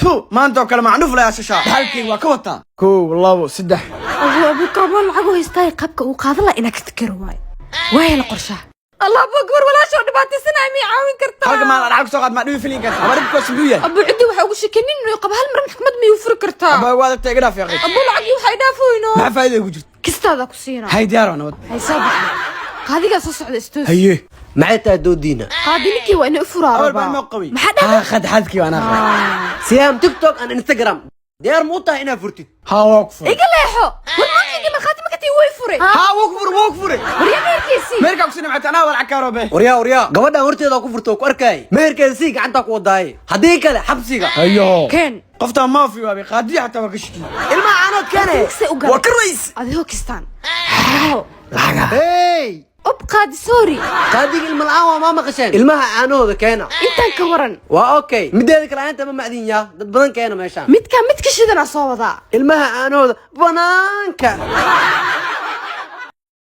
Two, maanta oo kale macnuf layaa shashaa. Dhaxalkayga waa ka wataa. Kow, labo, saddex. Abu abukarmaan lacag u haystaa, qabka uu qaadan laha inaa ka fikiro waayo. Waa hela qorshaha. Allah abu gabar walaasha oo dhibaataysanaya, miyay caawin kartaa? Halka maal lacag soo qaad, maa dhibi filin karta? Ama dhibkoos muxuu yahay? Abu, ciddi waxaa ugu sheekay nin inuu qabo, hal mar maxkamad miyuu furi kartaa? Aba, waa adagta, iga dhaaf yaaqay. Abu, lacagii waxay dhaafoyno. Maxaa faa'iida ugu jirta? Kistaada ku siina. Hay, diyaar waa, nabad. Hay, soo baxda, qaadigaa soo socda, istoos. Haye. Maxay tahay doodiina? Qaadi, ninkii waa inay u furaa Awal rabaa. baan ma qabi. Maxaa dhahay? Haa, khad xadkii waan aqray. Siyaam, TikTok and Instagram diyaar ma u tahay inaad furtid? Haa, waa ku furay. Iga leexo. War mawjidi markhaati ma ka tii? Way furay. Haa, wuu ku furay, wuu ku furay. Waryaa, meherkiisii. Meherkaa ku sinay macta, anaa lacag kaaroobe. Waryaa, waryaa, gabadhan horteeda ku furto oo ku arkaay, meherkeeda sii gacantaa ku wadaaye, haddii kale xabsiga. Hayo. Keen. Qoftaa maafi waabay, qaadiya xataa waa ka shikiyey. Ilmaha caanood keene. Say u galay. Waa ka rays. Adigoo kistaan. Lago. Lacaga. Hey. Ob, qaadi, sorry. Qaadiga ilma la'aan waa, maa maqasheen? Ilmaha caanahooda keena. Intaan ka waran? Waa okay. Mideeda kale, aanta ma macdin yaa dad badan keena meeshaan. Midkaa mid ka shidanaa soo wadaa. Ilmaha caanahooda banaanka.